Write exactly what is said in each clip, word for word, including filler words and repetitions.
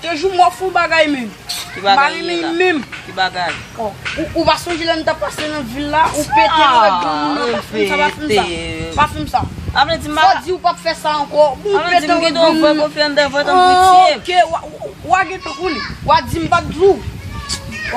Te jou mò fou bagay menm. Ki bagay li ye la? Menm. Ki bagay? Ou, ou pa sonje lè n t ap pase nan vil la, ou pete nou wè granmoun nan, pa fè m sa, pa fè m sa. Pa fè m sa. Sa vle di m pa... Fò di ou p ap fè sa ankò. Ou pete wè granmoun nan. Oke, w a, w a gen tan pou li. W a di m pa t di w.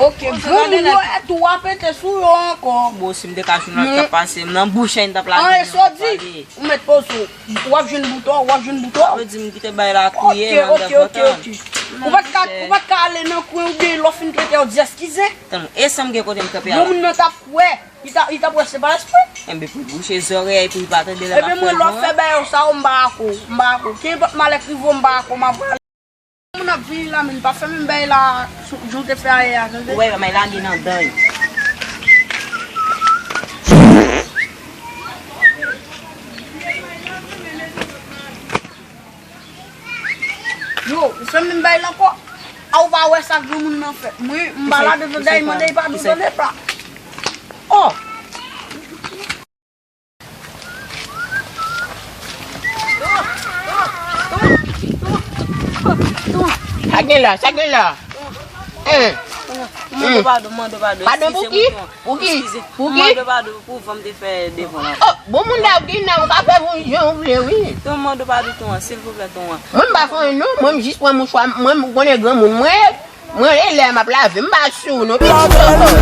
Oke, granmoun yo, e tou w a pete sou yo ankò. Bon, si m te ka jwenn lòt k ap pase m nan bouch, n t ap lage. An, e sa w di? Ou mèt poze w. W ap jwenn bout ou, w ap jwenn bout ou. Sa vle di m kite bay la kriye nan dèfòtan. Oke, oke, oke. Ou pa t ka, ou pa t ka ale nan kwen oubyen lè w fin pete, w di eskize. Tann, e san m gen kote m kanpe a la? Granmoun nan t ap kwè, li t ap, li t ap wè se pa espre. Enben, pou l bouche zòrèy, pou l pa tande lè m ap fè. Ebyen, mwen, lè w ap fè bagay sa, m pa ak ou, m pa ak ou. Ke nenpòt malè k rive w, m pa ak ou, m ap pale. Moun ap vini la, men pa fè menm bagay la, jan w te fè a yè a, tande. Ou wè, men lage nan dan yo. Yo, ou fè menm bagay la ankò. A, ou pa wè sa granmoun nan fè. Mwen, m pa la devan dèyè, mande li padon, tande pa. Oh! Sa gen la, sa gen la. Hein. Mande padon, mande padon. Padon pou ki? Pou ki? Pou ki? Mande padon pou fè m te fè devan la. Oh, bon moun la ou ki nan ou ka fè pou jan ou vle, wi. Ton, mande padon, ton an, silvouplè, ton an. Mwen m pa fè anyen non, mwen m jis pran mouchwa, mwen m konnen granmoun mwen, mwen e lè m ap lave, m pa sou non. Lave l,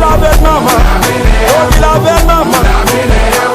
lave l manman, Rocky lave l manman.